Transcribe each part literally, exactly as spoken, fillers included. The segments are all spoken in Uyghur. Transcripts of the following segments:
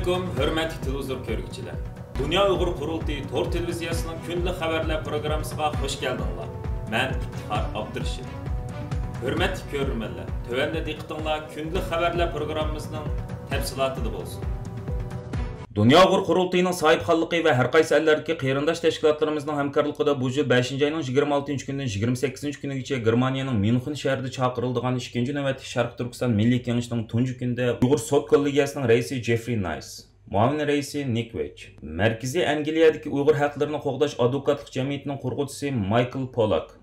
ئەلەيكۇم، ھۆرمەتلىك تېلېۋىزور كۆرگۈچىلەر! دۇنيا ئۇيغۇر قۇرۇلتىيى تور تېلېۋىزىيەسىنىڭ كۈندىلىك خەۋەرلەر پروگراممىسىغا خۇش كەلدىڭلار. مەن ئىپتىخار ئابدۇرېشىت. ھۆرمەتلىك كۆرۈرمەنلەر، تۆۋەندە دىققىتىڭلار كۈندىلىك خەۋەرلەر پروگراممىسىنىڭ تەپسىلاتىدا بولسۇن. دۇنيا ئۇيغۇر قۇرۇلتىيىنىڭ ساھىبخانلىقى ۋە ھەر قايسى ئەللەردىكى قېرىنداش تەشكىلاتلىرىمىزنىڭ ھەمكارلىقىدا بۇ يىل بەشىنچى ئاينىڭ يىگىرمە ئالتىنچى كۈنىدىن يىگىرمە سەككىزىنچى كۈنىگىچە گېرمانىيەنىڭ ميۇنخېن شەھىرىدە چاقىرىلىدىغان ئىككىنچى نۆۋەتلىك شەرقىي تۈركىستان مىللىي كېڭىشىنىڭ تۇنجى كۈنىدە ئۇيغۇر سوت كوللېگىيەسىنىڭ رەئىسى جېفرى نايس، مۇئاۋىن رەئىسى نىك ۋېچ، مەركىزىي ئەنگلىيەدىكى ئۇيغۇر ھەقلىرىنى قوغداش ئادۋوكاتلىق جەمئىيىتىنىڭ قۇرغۇچىسى مايكل پولاك،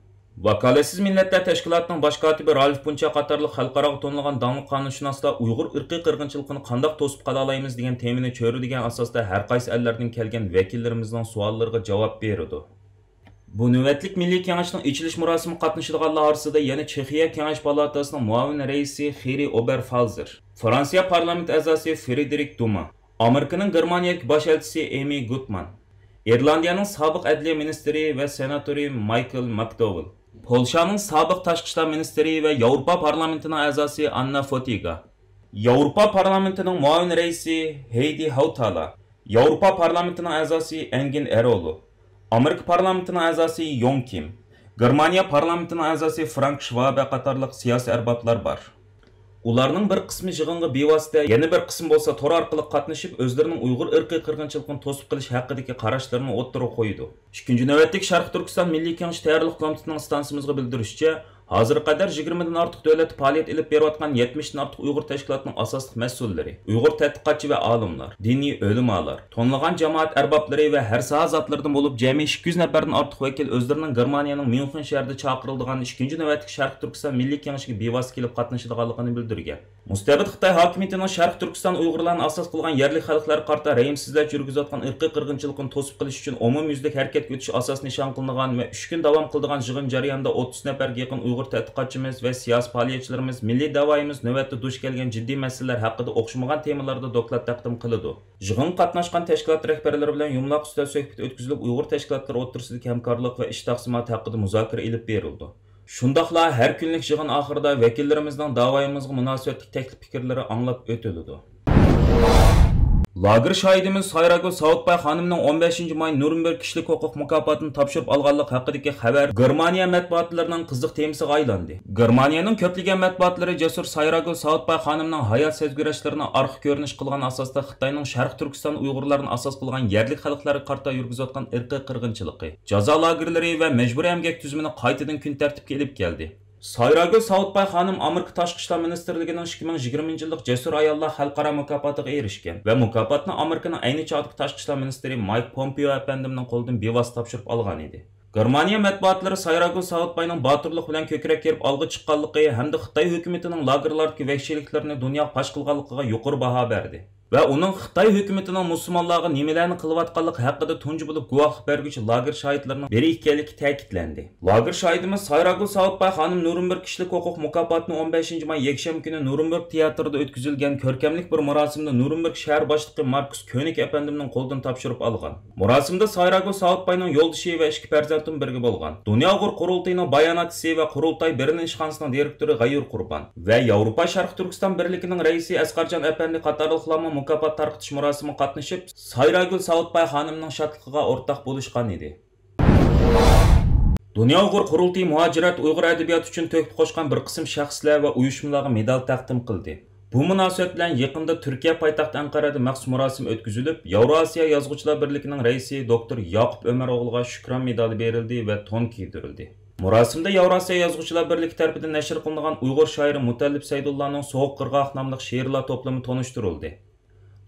ۋاكالەتسىز مىللەتلەر تەشكىلاتىنىڭ باش كاتىپى رالىف بۇنچا قاتارلىق خەلقئاراغا تونۇلغان داڭلىق قانۇنشۇناسلار ئۇيغۇر ئىرقىي قىرغىنچىلىقىنى قانداق توسۇپ قالالايمىز دېگەن تېمىنى چۆرىدىگەن ئاساستا ھەر قايسى ئەللەردىن كەلگەن ۋەكىللىرىمىزنىڭ سوئاللىرىغا جاۋاب بېرىدۇ. بۇ نۆۋەتلىك مىللىي كېڭەشنىڭ ئېچىلىش مۇراسىمىغا قاتنىشىدىغانلار ئارىسىدا يەنە چېخىيە كېڭەش پالاتاسىنىڭ مۇئاۋىن رەئىسى خېرى ئوبېرفالزېر، فرانسىيە پارلامېنت ئەزاسى فرېدېرىك دۇما، ئامېرىكىنىڭ گېرمانىيەدىكى باش ئەلچىسى ئېمى گۇتمان، ئىرلاندىيەنىڭ سابىق ئەدلىيە مىنىستىرى ۋە سېناتورى مايكل ماكدوۋېل، پولشانىڭ سابىق تاشقى ئىشلار مىنىستىرى ۋە ياۋروپا پارلامېنتىنىڭ ئەزاسى ئاننا فوتىگا، ياۋروپا پارلامېنتىنىڭ مۇئاۋىن رەئىسى ھېيدى ھاۋتالا، ياۋروپا پارلامېنتىنىڭ ئەزاسى ئەنگىن ئېرولو، ئامېرىكا پارلامېنتىنىڭ ئەزاسى يوڭ كىم، گېرمانىيە پارلامېنتىنىڭ ئەزاسى فرانك شۋابە قاتارلىق سىياسىي ئەربابلار بار. ئۇلارنىڭ بىر قىسمى يىغىنغا بىۋاسىتە، يەنە بىر قىسمى بولسا تور ئارقىلىق قاتنىشىپ، ئۆزلىرىنىڭ ئۇيغۇر ئىرقىي قىرغىنچىلىقىنى توسۇپ قېلىش ھەققىدىكى قاراشلىرىنى ئوتتۇرىغا قويىدۇ. ئىككىنچى نۆۋەتلىك شەرقىي تۈركىستان مىللىي كېڭىشى تەييارلىق كومىتېتىنىڭ ئىستانسىمىزغا بىلدۈرۈشىچە، ھازىرغا قەدەر يىگىرمىدىن ئارتۇق دۆلەتتە پائالىيەت ئېلىپ بېرىۋاتقان يەتمىشتىن ئارتۇق ئۇيغۇر تەشكىلاتىنىڭ ئاساسلىق مەسئۇللىرى، ئۇيغۇر تەتقىقاتچى ۋە ئالىملار، دىنىي ئۆلىمالار، تونۇلغان جامائەت ئەربابلىرى ۋە ھەر ساھە زاتلىرىدىن بولۇپ جەمئىي ئىككى يۈز نەپەردىن ئارتۇق ۋەكىل ئۆزلىرىنىڭ گېرمانىيەنىڭ ميۇنخېن شەھىرىدە چاقىرىلىدىغان ئىككىنچى نۆۋەتلىك شەرقىي تۈركىستان مىللىي كېڭىشىگە بىۋاسىتە كېلىپ قاتنىشىدىغانلىقىنى بىلدۈرگەن. مۇستەبىت خىتاي ھاكىمىيىتىنىڭ شەرقىي تۈركىستان ئۇيغۇرلارنى ئاساس قىلغان يەرلىك خەلقلەرگە قارىتا رەھىمسىزلەرچە يۈرگۈزۈۋاتقان ئىرقىي قىرغىنچىلىقىنى توسۇپ قېلىش ئۈچۈن ئومۇميۈزلۈك ھەرىكەتكە ئۆتۈش ئاساس نىشان قىلىنغان ۋە ئۈچ كۈن داۋام قىلىدىغان يىغىن جەريانىدا ئوتتۇز نەپەرگە يېقىن ئۇيغۇر تەتقىقاتچىمىز ۋە سىياسىي پائالىيەتچىلىرىمىز مىللىي دەۋايىمىز نۆۋەتتە دۇچ كەلگەن جىددىي مەسىلىلەر ھەققىدە ئوخشىمىغان تېمىلاردا دوكلات تەقدىم قىلىدۇ. يىغىنغا قاتناشقان تەشكىلات رەھبەرلىرى بىلەن يۇمىلاق ئۈستەل سۆھبىتى ئۆتكۈزۈلۈپ، ئۇيغۇر تەشكىلاتلىرى ئوتتۇرىسىدىكى ھەمكارلىق ۋە ئىش تەقسىماتى ھەققىدە مۇزاكىرە ئېلىپ بېرىلىدۇ. شۇنداقلا ھەر كۈنلۈك يىغىن ئاخىرىدا ۋەكىللىرىمىزنىڭ داۋايىمىزغا مۇناسىۋەتلىك تەكلىپ پىكىرلىرى ئاڭلاپ ئۆتۈلىدۇ. لاگېر شاھىتىمىز سايراگۈل ساۋۇتباي خانىمنىڭ ئون بەشىنچى ماي نۇرنبېرگ كىشىلىك ھوقۇق مۇكاپاتىنى تاپشۇرۇپ ئالغانلىقى ھەققىدىكى خەۋەر گېرمانىيە مەتبۇئاتلىرىنىڭ قىزىق تېمىسىغا ئايلاندى. گېرمانىيەنىڭ كۆپلىگەن مەتبۇئاتلىرى جەسۇر سايراگۈل ساۋۇتباي خانىمنىڭ ھايات سەزگۈرەشلىرىنى ئارقا كۆرۈنۈش قىلغان ئاساستا خىتاينىڭ شەرقىي تۈركىستان ئۇيغۇرلارنى ئاساس قىلغان يەرلىك خەلقلەرگە قارىتا يۈرگۈزۈۋاتقان ئىرقىي قىرغىنچىلىقى، جازا لاگېرلىرى ۋە مەجبۇرىي ئەمگەك تۈزۈمىنى قايتىدىن كۈن تەرتىپكە ئېلىپ كەلدى. سايراگۈل ساۋۇتباي خانىم ئامېرىكا تاشقى ئىشلار مىنىستىرلىكىنىڭ ئىككى مىڭ يىگىرمىنچى يىللىق جەسۇر ئاياللار خەلقئارا مۇكاپاتىغا ئېرىشكەن ۋە مۇكاپاتنى ئامېرىكىنىڭ ئەينى چاغدىكى تاشقى ئىشلار مىنىستىرى مايك پومپېئو ئەپەندىمنىڭ قولىدىن بىۋاسىتە تاپشۇرۇپ ئالغان ئىدى. گېرمانىيە مەتبۇئاتلىرى سايراگۈل ساۋۇتباينىڭ باتۇرلۇق بىلەن كۆكرەك كېرىپ ئالغا چىققانلىقى ھەمدە خىتاي ھۆكۈمىتىنىڭ لاگېرلاردىكى ۋەھشىيلىكلىرىنى دۇنياغا پاش قىلغانلىقىغا يۇقىرى باھا بەردى ۋە ئۇنىڭ خىتاي ھۆكۈمىتىنىڭ مۇسۇلمانلارغا نېمىلەرنى قىلىۋاتقانلىقى ھەققىدە تۇنجى بولۇپ گۇۋاھلىق بەرگۈچى لاگېر شاھىتلىرىنىڭ بىرى ئىكەنلىكى تەكىتلەندى. لاگېر شاھىتىمىز سايراگۈل ساۋۇتباي خانىم نۇرنبېرگ كىشىلىك ھوقۇق مۇكاپاتىنى ئون بەشىنچى ماي يەكشەنبە كۈنى نۇرنبېرگ تىياتىرىدا ئۆتكۈزۈلگەن كۆركەملىك بىر مۇراسىمدا نۇرنبېرگ شەھەر باشلىقى ماركۇس كۆنىك ئەپەندىمنىڭ قولىدىن تاپشۇرۇپ ئالغان. مۇراسىمدا سايراگۈل ساۋۇتباينىڭ يولدىشى ۋە ئىككى پەرزەنتىمۇ بىرگە بولغان. دۇنيا ئۇيغۇر قۇرۇلتىيىنىڭ باياناتچىسى ۋە قۇرۇلتاي بېرلىن ئىشخانىسىنىڭ دىرېكتورى غەيۇر قۇربان ۋە ياۋروپا شەرقىي تۈركىستان بىرلىكىنىڭ رەئىسى ئەسقەرجان ئەپەندى قاتارلىقلارمۇ مۇكاپات تارقىتىش مۇراسىمىغا قاتنىشىپ، سايراگۈل ساۋۇتباي خانىمنىڭ شادلىقىغا ئورتاق بولۇشقان ئىدى. دۇنيا ئۇيغۇر قۇرۇلتىيى مۇھاجىرەت، ئۇيغۇر ئەدەبىياتى ئۈچۈن تۆھپە قوشقان بىر قىسىم شەخسلەر ۋە ئۇيۇشمىلارغا مېدال تەقدىم قىلدى. بۇ مۇناسىۋەت بىلەن يېقىندا تۈركىيە پايتەختى ئەنقەرەدە مەخسۇس مۇراسىم ئۆتكۈزۈلۈپ، ياۋراسىيا يازغۇچىلار بىرلىكىنىڭ رەئىسى دوكتور ياقۇپ ئۆمەر ئوغلىغا شۈكران مېدالى بېرىلدى ۋە تون كىيدۈرۈلدى. مۇراسىمدا ياۋراسىيا يازغۇچىلار بىرلىكى تەرىپىدىن نەشر قىلىنغان ئۇيغۇر شائىرى مۇتەللىپ سەيدۇللانىڭ سوغۇق قىرغاق ناملىق شېئىرلار توپلىمى تونۇشتۇرۇلدى.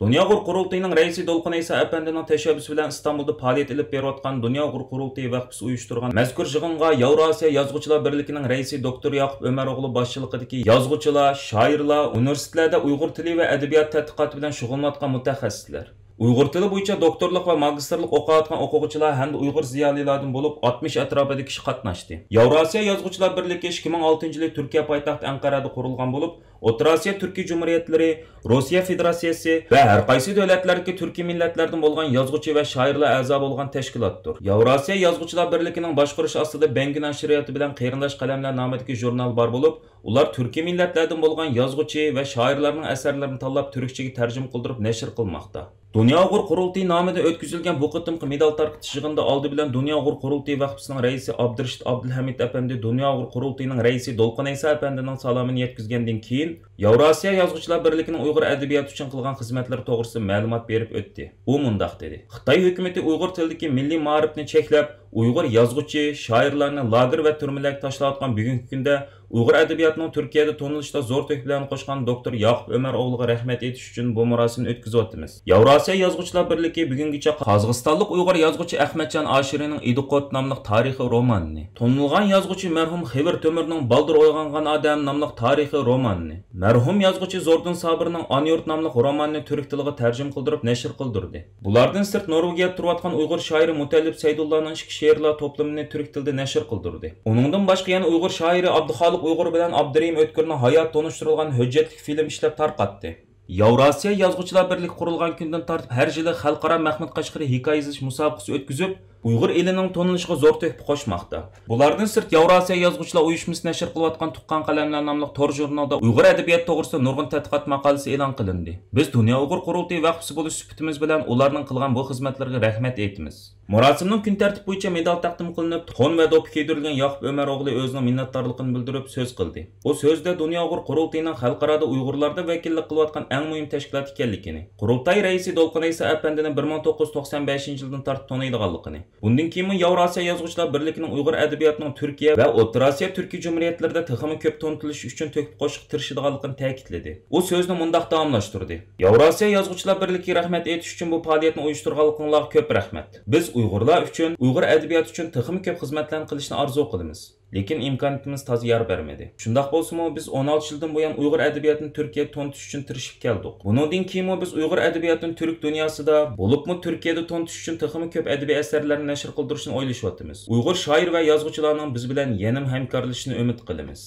دۇنيا ئۇيغۇر قۇرۇلتىيىنىڭ رەئىسى دولقۇن ئەيسا ئەپەندىنىڭ تەشەببۇسى بىلەن ئىستانبۇلدا پائالىيەت ئېلىپ بېرىۋاتقان دۇنيا ئۇيغۇر قۇرۇلتىيى ۋەخپىسى ئۇيۇشتۇرغان مەزكۇر يىغىنغا ياۋراسىيا يازغۇچىلار بىرلىكىنىڭ رەئىسى دوكتور ياقۇپ ئۆمەر ئوغلى باشچىلىقىدىكى يازغۇچىلار، شائىرلار، ئۇنىۋېرسىتېتلاردا ئۇيغۇر تىلى ۋە ئەدەبىيات تەتقىقاتى بىلەن شۇغۇللىنىۋاتقان مۇتەخەسسىسلەر، ئۇيغۇر تىلى بويىچە دوكتورلۇق ۋە ماگىستىرلىق ئوقۇۋاتقان ئوقۇغۇچىلار ھەمدە ئۇيغۇر زىيالىيلاردىن بولۇپ ئاتمىش ئەتراپىدا كىشى قاتناشتى. ياۋراسىيا يازغۇچىلار بىرلىكى ئىككى مىڭ ئالتىنچى يىلى تۈركىيە پايتەختى ئەنقەرەدە قۇرۇلغان بولۇپ، ئوتتۇرا ئاسىيا تۈركىي جۇمھۇرىيەتلىرى، روسىيە فېدېراتسىيەسى ۋە ھەر قايسى دۆلەتلەردىكى تۈركىي مىللەتلەردىن بولغان يازغۇچى ۋە شائىرلار ئەزا بولغان تەشكىلاتتۇر. ياۋراسىيا يازغۇچىلار بىرلىكىنىڭ باشقۇرۇشى ئاستىدا بەڭگۈ نەشرىياتى بىلەن قېرىنداش قەلەملەر نامىدىكى ژۇرنال بار بولۇپ، ئۇلار تۈركىي مىللەتلەردىن بولغان يازغۇچى ۋە شائىرلارنىڭ ئەسەرلىرىنى تاللاپ، تۈركچىگە تەرجىمە قىلدۇرۇپ نەشر قىلماقتا. دۇنيا ئۇيغۇر قۇرۇلتىيى نامىدا ئۆتكۈزۈلگەن بۇ قېتىمقى مېدال تارقىتىش يىغىنىدا ئالدى بىلەن دۇنيا ئۇيغۇر قۇرۇلتىيى ۋەخپىسىنىڭ رەئىسى ئابدۇرېشىت ئابدۇلھەمىد ئەپەندى دۇنيا ئۇيغۇر قۇرۇلتىيىنىڭ رەئىسى دولقۇن ئەيسا ئەپەندىنىڭ سالامىنى يەتكۈزگەندىن كېيىن، ياۋراسىيا يازغۇچىلار بىرلىكىنىڭ ئۇيغۇر ئەدەبىياتى ئۈچۈن قىلغان خىزمەتلىرى توغرىسىدا مەلۇمات بېرىپ ئۆتتى. ئۇ مۇنداق دېدى: خىتاي ھۆكۈمىتى ئۇيغۇر تىلىدىكى مىللىي مائارىپنى چەكلەپ، ئۇيغۇر يازغۇچى، شائىرلارنى لاگېر ۋە تۈرمىلەرگە تاشلاۋاتقان بۈگۈنكى كۈندە، ئۇيغۇر ئەدەبىياتىنىڭ تۈركىيەدە تونۇلۇشىدا زور تۆھپىلەرنى قوشقان دوكتور ياقۇپ ئۆمەر ئوغلىغا رەھمەت ئېيتىش ئۈچۈن بۇ مۇراسىمنى ئۆتكۈزۈۋاتىمىز. ياۋراسىيە يازغۇچىلار بىرلىكى بۈگۈنگىچە قازاقىستانلىق ئۇيغۇر يازغۇچى ئەخمەتجان ئاشىرىنىڭ ئىدىقۇت ناملىق تارىخىي رومانىنى، تونۇلغان يازغۇچى مەرھۇم خېۋىر تۆمۈرنىڭ بالدۇر ئويغانغان ئادەم ناملىق تارىخىي رومانىنى، مەرھۇم يازغۇچى زوردۇن سابىرنىڭ ئانا يۇرت ناملىق رومانىنى تۈرك تىلىغا تەرجىمە قىلدۇرۇپ نەشر قىلدۇردى. بۇلاردىن سىرت، نورۋېگىيەدە تۇرۇۋاتقان ئۇيغۇر شائىرى مۇتەللىپ سەيدۇللانىڭ ئىككى شېئىرلار توپلىمىنى تۈرك تىلىدا نەشر قىلدۇردى. ئۇنىڭدىن باشقا يەنە ئۇيغۇر شائىرى ئابدۇخالىق ئۇيغۇر بىلەن ئابدۇرېھىم ئۆتكۈرنىڭ ھاياتى تونۇشتۇرۇلغان ھۆججەتلىك فىلىم ئىشلەپ تارقاتتى. ياۋراسىيە يازغۇچىلار بىرلىكى قۇرۇلغان كۈندىن تارتىپ ھەر يىلى خەلقئارا مەخمۇت قەشقىرى ھېكايە يېزىش مۇسابىقىسى ئۆتكۈزۈپ، ئۇيغۇر ئېلىنىڭ تونۇلۇشىغا زور تۆھپە قوشماقتا. بۇلاردىن سىرت، ياۋراسىيە يازغۇچىلار ئۇيۇشمىسى نەشر قىلىۋاتقان تۇغقان قەلەملەر ناملىق تور ژۇرنالدا ئۇيغۇر ئەدەبىياتى توغرىسىدا نۇرغۇن تەتقىقات ماقالىسى ئېلان قىلىندى. بىز دۇنيا ئۇيغۇر قۇرۇلتىيى ۋەقپىسى بولۇش سۈپىتىمىز بىلەن ئۇلارنىڭ قىلغان بۇ خىزمەتلىرىگە رەھمەت ئېيتىمىز. مۇراسىمنىڭ كۈن تەرتىپى بويىچە مېدال تەقدىم قىلىنىپ، تون ۋە دوپپا كىيدۈرۈلگەن ياقۇپ ئۆمەر ئوغلى ئۆزىنىڭ مىننەتدارلىقىنى بىلدۈرۈپ سۆز قىلدى. ئۇ سۆزىدە دۇنيا ئۇيغۇر قۇرۇلتىيىنىڭ خەلقئارادا ئۇيغۇرلاردا ۋەكىللىك قىلىۋاتقان ئەڭ مۇھىم تەشكىلات ئىكەنلىكىنى، قۇرۇلتاي رەئىسى دولقۇن ئەيسا ئەپەندىنى بىر مىڭ توققۇز يۈز توقسان بەشىنچى يىلدىن تارتىپ تونۇيدىغانلىقىنى، بۇندىن كېيىنمۇ ياۋراسىيە يازغۇچىلار بىرلىكىنىڭ ئۇيغۇر ئەدەبىياتىنىڭ تۈركىيە ۋە ئوتتۇرا ئاسىيا تۈركىي جۇمھۇرىيەتلىرىدە تېخىمۇ كۆپ تونۇتۇلۇشى ئۈچۈن تۆھپە قوشۇشقا تىرىشىدىغانلىقىنى تەكىتلىدى. ئۇ سۆزىنى مۇنداق داۋاملاشتۇردى: ياۋراسىيە يازغۇچىلار بىرلىكىگە رەھمەت ئېيتىش ئۈچۈن بۇ پائالىيەتنى ئۇيۇشتۇرغانلىقىڭلارغا كۆپ رەھمەت. بىز ئۇيغۇرلار ئۈچۈن، ئۇيغۇر ئەدەبىياتى ئۈچۈن تېخىمۇ كۆپ خىزمەتلەرنى قىلىشنى ئارزۇ قىلىمىز. لېكىن ئىمكانىيىتىمىز تازا يار بەرمىدى. شۇنداق بولسىمۇ، بىز ئون ئالتە يىلدىن بۇيان ئۇيغۇر ئەدەبىياتىنى تۈركىيەدە تونۇتۇش ئۈچۈن تىرىشىپ كەلدۇق. بۇنىڭدىن كېيىنمۇ بىز ئۇيغۇر ئەدەبىياتىنى تۈرك دۇنياسىدا، بولۇپمۇ تۈركىيەدە تونۇتۇش ئۈچۈن تېخىمۇ كۆپ ئەدەبىي ئەسەرلەرنى نەشر قىلدۇرۇشنى ئويلىشىۋاتىمىز. ئۇيغۇر شائىر ۋە يازغۇچىلارنىڭ بىز بىلەن يەنىمۇ ھەمكارلىشىشىنى ئۈمىد قىلىمىز.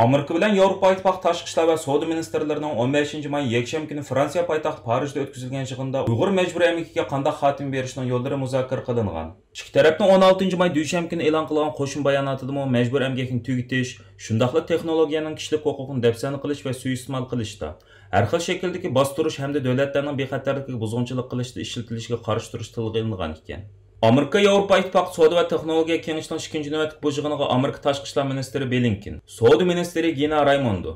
ئامېرىكا بىلەن ياۋروپا ئىتتىپاقى تاشقى ئىشلار ۋە سودا مىنىستىرلىرىنىڭ ئون بەشىنچى ماي يەكشەنبە كۈنى فرانسىيە پايتەختى پارىژدا ئۆتكۈزۈلگەن يىغىندا ئۇيغۇر مەجبۇرىي ئەمگىكىگە قانداق خاتىمە بېرىشنىڭ يوللىرى مۇزاكىرە قىلىنغان. ئىككى تەرەپنىڭ ئون ئالتىنچى ماي دۈشەنبە كۈنى ئېلان قىلغان قوشما باياناتىدىمۇ مەجبۇرىي ئەمگەكنى تۈگىتىش، شۇنداقلا تېخنولوگىيەنىڭ كىشىلىك ھوقۇقنى دەپسەندە قىلىش ۋە سۇيىئىستېمال قىلىشتا، ھەر خىل شەكىلدىكى باستۇرۇش ھەمدە دۆلەتلەرنىڭ بىخەتەرلىكىگە بۇزغۇنچىلىق قىلىشتا ئىشلىتىلىشىگە قارشى تۇرۇش تىلغا ئېلىنغان ئىكەن. ئامېرىكا ياۋروپا ئىتتىپاقى سودا ۋە تېخنولوگىيە كېڭىشىنىڭ ئىككىنچى نۆۋەتلىك بۇ يىغىنىغا ئامېرىكا تاشقى ئىشلار مىنىستىرى بلىنكېن، سودا مىنىستىرى گىنا رايموندو،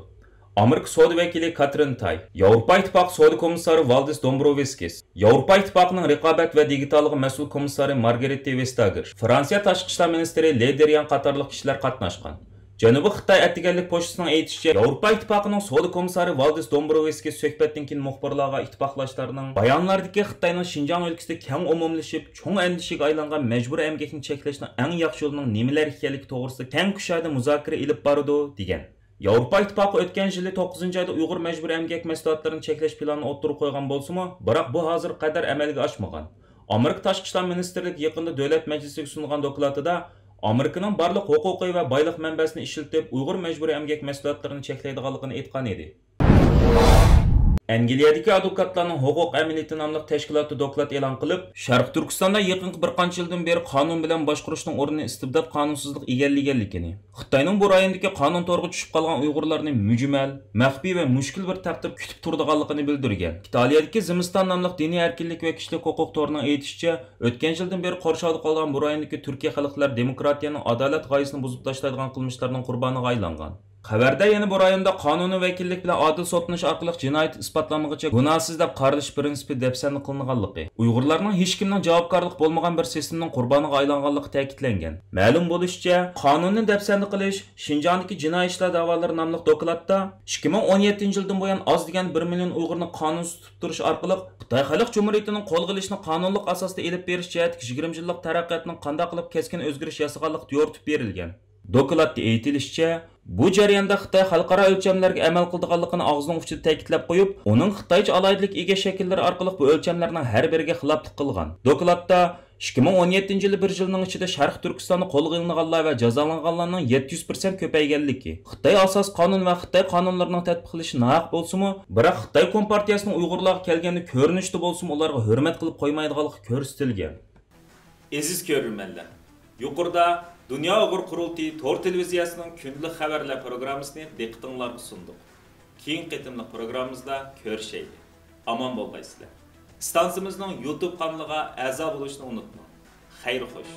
ئامېرىكا سودا ۋەكىلى كاترىن تاي، ياۋروپا ئىتتىپاقى سودا كومىسسارى ۋالدىس دومبروۋسكىس، ياۋروپا ئىتتىپاقىنىڭ رىقابەت ۋە دىگىتاللىقى مەسئۇل كومىسسارى مارگرېتتې ۋېستاگېر، فرانسىيە تاشقى ئىشلار مىنىستىرى لې دېريان قاتارلىق كىشىلەر قاتناشقان. جەنۇبىي خىتاي ئەتىگەنلىك پوچتىسىنىڭ ئېيتىشىچە، ياۋروپا ئىتتىپاقىنىڭ سودا كومىسسارى ۋالدىس دومبروۋسكىس سۆھبەتتىن كېيىن مۇخبىرلارغا ئىتتىپاقداشلارنىڭ بايانلاردىكى خىتاينىڭ شىنجاڭ ئۆلكىسىدە كەڭ ئومۇملىشىپ، چوڭ ئەندىشىگە ئايلانغان مەجبۇرىي ئەمگەكنى چەكلەشنىڭ ئەڭ ياخشى يولىنىڭ نېمىلەر ئىكەنلىكى توغرىسىدا كەڭ كۇشادە مۇزاكىرە ئېلىپ بارىدۇ، دېگەن. ياۋروپا ئىتتىپاقى ئۆتكەن يىلى توققۇزىنچى ئايدا ئۇيغۇر مەجبۇرىي ئەمگەك مەھسۇلاتلىرىنى چەكلەش پىلانىنى ئوتتۇرىغا قويغان بولسىمۇ، بىراق بۇ ھازىرغا قەدەر ئەمەلگە ئاشمىغان. ئامېرىكا تاشقى ئىشلار مىنىستىرلىكى يېقىندا دۆلەت مەجلىسىگە سۇنغان دوكلاتىدا ئامېرىكىنىڭ بارلىق ھوقۇقى ۋە بايلىق مەنبەسىنى ئىشلىتىپ، ئۇيغۇر مەجبۇرىي ئەمگەك مەھسۇلاتلىرىنى چەكلەيدىغانلىقىنى ئېيتقان ئىدى. ئەنگلىيەدىكى ئادۋوكاتلارنىڭ ھوقۇق ئەمەلىيىتى ناملىق تەشكىلاتى دوكلات ئېلان قىلىپ، شەرقىي تۈركىستاندا يېقىنقى بىر قانچە يىلدىن بېرى قانۇن بىلەن باشقۇرۇشنىڭ ئورنىنى ئىستىبدات قانۇنسىزلىق ئىگىلىگەنلىكىنى، خىتاينىڭ بۇ رايوندىكى قانۇن تورىغا چۈشۈپ قالغان ئۇيغۇرلارنى مۈجمەل، مەخپىي ۋە مۈشكۈل بىر تەقدىر كۈتۈپ تۇرىدىغانلىقىنى بىلدۈرگەن. ئىتالىيەدىكى زىمىستان ناملىق دىنىي ئەركىنلىك ۋە كىشىلىك ھوقۇق تورىنىڭ ئېيتىشىچە، ئۆتكەن يىلدىن بېرى قورشاۋدا قالغان بۇ رايوندىكى تۈركىي خەلقلەر دېموكراتىيەنىڭ ئادالەت غايىسىنى بۇزۇپ تاشلايدىغان قىلمىشلارنىڭ قۇربانىغا ئايلانغان. خەۋەردە يەنە بۇ رايوندا قانۇنىي ۋەكىللىك بىلەن ئادىل سوتلىنىش ئارقىلىق جىنايىتى ئىسپاتلانمىغۇچە گۇناھسىز دەپ قارىلىش پىرىنسىپى دەپسەندە قىلىنغانلىقى، ئۇيغۇرلارنىڭ ھېچكىمنىڭ جاۋابكارلىقى بولمىغان بىر سىستېمىنىڭ قۇربانىغا ئايلانغانلىقى تەكىتلەنگەن. مەلۇم بولۇشىچە، قانۇننى دەپسەندە قىلىش، شىنجاڭدىكى جىنايى ئىشلار دەۋالىرى ناملىق دوكلاتتا ئىككى مىڭ ئون يەتتىنچى يىلدىن بۇيان ئاز دېگەندە بىر مىليون ئۇيغۇرنى قانۇنسىز تۇتۇپ تۇرۇش ئارقىلىق خىتاي خەلق جۇمھۇرىيىتىنىڭ قولغا ئېلىشنى قانۇنلۇق ئاساستا ئېلىپ بېرىش جەھەتتىكى يىگىرمە يىللىق تەرەققىياتنىڭ قانداق قىلىپ كەسكىن ئۆزگىرىش ياسىغانلىقى يورۇتۇپ بېرىلگەن. دوكلاتتا ئېيتىلىشىچە، بۇ جەرياندا خىتاي خەلقئارا ئۆلچەملەرگە ئەمەل قىلىدىغانلىقىنى ئاغزىنىڭ ئۇچىدا تەكىتلەپ قويۇپ، ئۇنىڭ خىتايچە ئالاھىدىلىك ئىگە شەكىللىرى ئارقىلىق بۇ ئۆلچەملەرنىڭ ھەر بىرىگە خىلاپلىق قىلغان. دوكلاتتا ئىككى مىڭ ئون يەتتىنچى يىلى بىر يىلنىڭ ئىچىدە شەرقىي تۈركىستاندا قولغا ئېلىنغانلار ۋە جازالانغانلارنىڭ يەتتە يۈز پىرسەنت كۆپەيگەنلىكى، خىتاي ئاساسىي قانۇن ۋە خىتاي قانۇنلىرىنىڭ تەتبىقلىشى ناھەق بولسىمۇ، بىراق خىتاي كومپارتىيەسىنىڭ ئۇيغۇرلارغا كەلگەندە كۆرۈنۈشتە بولسىمۇ ئۇلارغا ھۆرمەت قىلىپ قويمايدىغانلىقى كۆرسىتىلگەن. ئەزىز كۆرۈرمەنلەر، يۇقىرىدا دۇنيا ئۇيغۇر قۇرۇلتىيى تور تېلېۋىزىيەسىنىڭ كۈندىلىك خەۋەرلەر پروگراممىسىنى دىققىتىڭلارغا سۇندۇق. كېيىنكى قېتىملىق پروگراممىمىزدا كۆرۈشەيلى. ئامان بولغايسىلەر. ئىستانسىمىزنىڭ يۇتۇب قانىلىغا ئەزا بولۇشنى ئۇنتۇماڭ. خەير خوش.